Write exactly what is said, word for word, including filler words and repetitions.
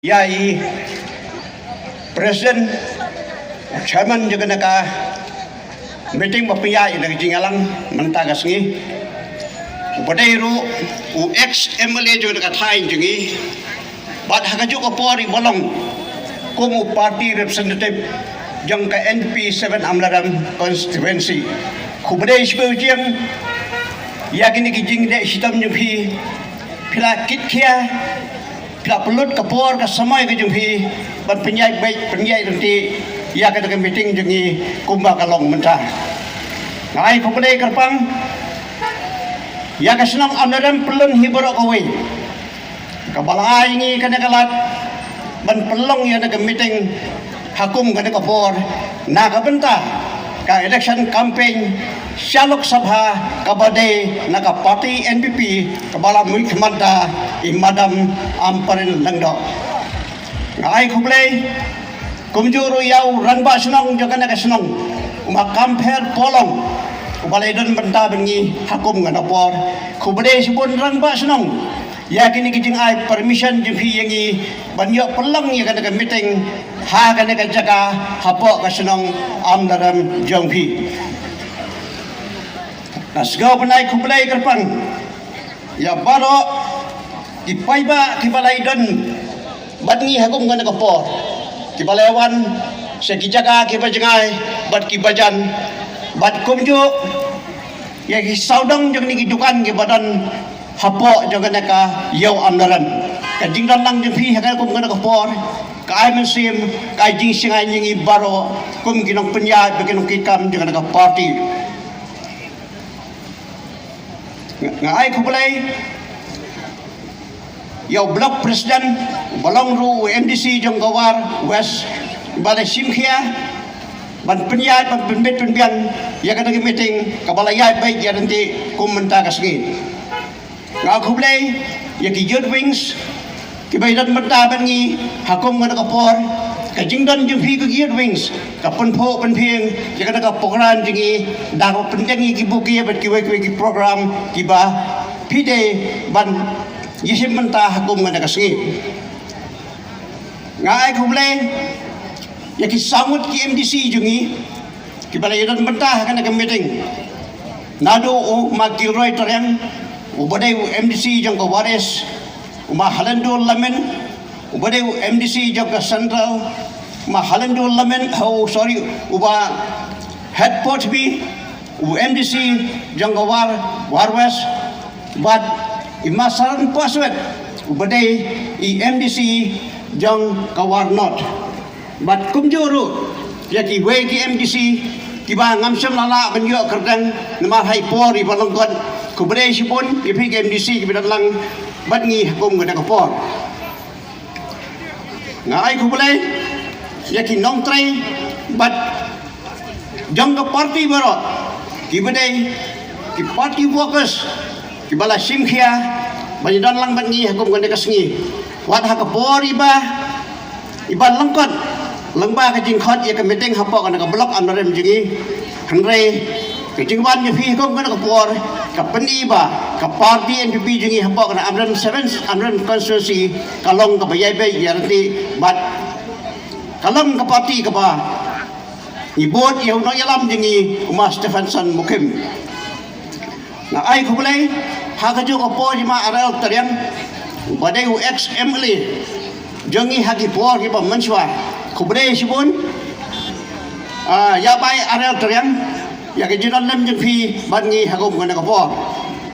Ïa i President, Chairman jong kane ka meeting ba pynïaid ïa ka jingïalang mynta ka sngi. Uba dei ruh u ex M L A jong kane ka thaiñ jong ngi. Bad ha kajuh ka por i ba long kum u party representative jong ka N P P seven Amlarem constituency. Khublei shibun ïa kine ki jingdei shitom jong phi. Phi la kit khia, phi la pynlut ka por ka samoi ka jong phi ban pynïaid beit pynïaid ryntih ïa kane ka meeting jong ngi kumba ka long mynta. Nga ai khublei kyrpang ïa ka shnong Amlarem Pyllun hi baroh kawei kaba la ai ngi kane ka lad ban pynlong ïa kane ka meeting ha kum kane ka por na ka bynta ka election campaign sha Lok Sabha kaba dei na ka party N P P kaba la mih khmat da i Madam Ampareen Lyngdoh. Nga ai khublei kumjuh ruh ïa u rangbah shnong jong kane ka shnong, u Ma Kampher Polong, uba la ïadon bynta bad ngi ha kum kane ka por. Khublei shibun rangbah shnong ïa kine ki jingai permission jong phi ïa ngi ban ïoh pynlong ïa kane ka meeting ha kane ka jaka hapoh ka shnong Amlarem jong phi. Nga sngewbha ban ai khublei kyrpang ïa baroh ki paidbah kiba la ïadon bad ngi ha kum kane ka por, kiba la ïawan sha ki jaka kiba jngai bad kiba jan, bad kumjuh ïa ki sawdong jong kine ki dukan kiba don hapoh jong kane ka ïew Amlarem. Ka jingdon lang jong phi ha kane kum kane ka por ka ai mynsiem, ka ai jingshngaiñ ïa ngi baroh kum ki nongpynïaid bad ki nongkitkam jong kane ka party. Nga, nga ai khublei ïa u Block President, uba long ruh u M D C jong ka War West, ba la shim khia ban pynïaid ban pynbit pynbiang ïa kane ka meeting kaba la ïaid beit ïaid ryntih kum mynta ka sngi. Nga khublei ïa ki Youth Wings kiba ïadon bynta bad ngi ha kum kane ka por. Ka jingdon jong phi ka Youth Wings ka pynphuh pynphieng ïa kane ka program jong ngi da kaba pynïeng ïa ki bouquet bad kiwei kiwei ki program kiba phi dei ban ïashim bynta ha kum kane ka sngi. Nga ai khublei ïa ki saw ngut ki M D C jong ngi kiba la ïadon bynta ha kane ka meeting. Naduh u Ma Gilroy Tariang, uba dei u M D C jong ka War East, u Ma Hallendur Lammin, uba dei u M D C jong ka Central, Ma Hallendur Lammin, oh sorry, uba Head Portby, u M D C jong ka War, War West, bad i Ma Saran Paswet, uba dei i M D C jong ka War North. Bad kumjuh ruh ïa kiwei ki M D C kiba ngam shym la lah ban ïoh kyrteng namar ha i por iba lyngkot. Khublei shibun ïa phi ki M D C kiba don lang bad ngi ha kum kane ka por. Nga ai khublei ïa ki nongtrei bad jong ka party baroh kiba dei ki party workers kiba la shim khia ban ïadon lang bad ngi ha kum kane ka sngi. Wat ha ka por iba, iba lyngkot lyngba ka jingkhot ïa ka meeting hapoh kane ka Block Amlarem jong ngi. Hynrei ka jingwan jong phi ha kum kane ka por ka pyni ba ka party N P P jong ngi hapoh kane Amlarem Seven, Amlarem constituency ka long kaba ïaibeit ïaryntih bad ka long ka party kaba ngi bud ïa u nongïalam jong ngi u Ma Stephenson Mukhim. Nga ai khublei ha kajuh ka por ïa Ma Arel Tariang, uba dei u ex M L A jong ngi ha ki por kiba mynshuwa. Khublei shibun, ah, ïa Bai Arel Tariang ïa ka jingdon lem jong phi bad ngi ha kum kane ka por.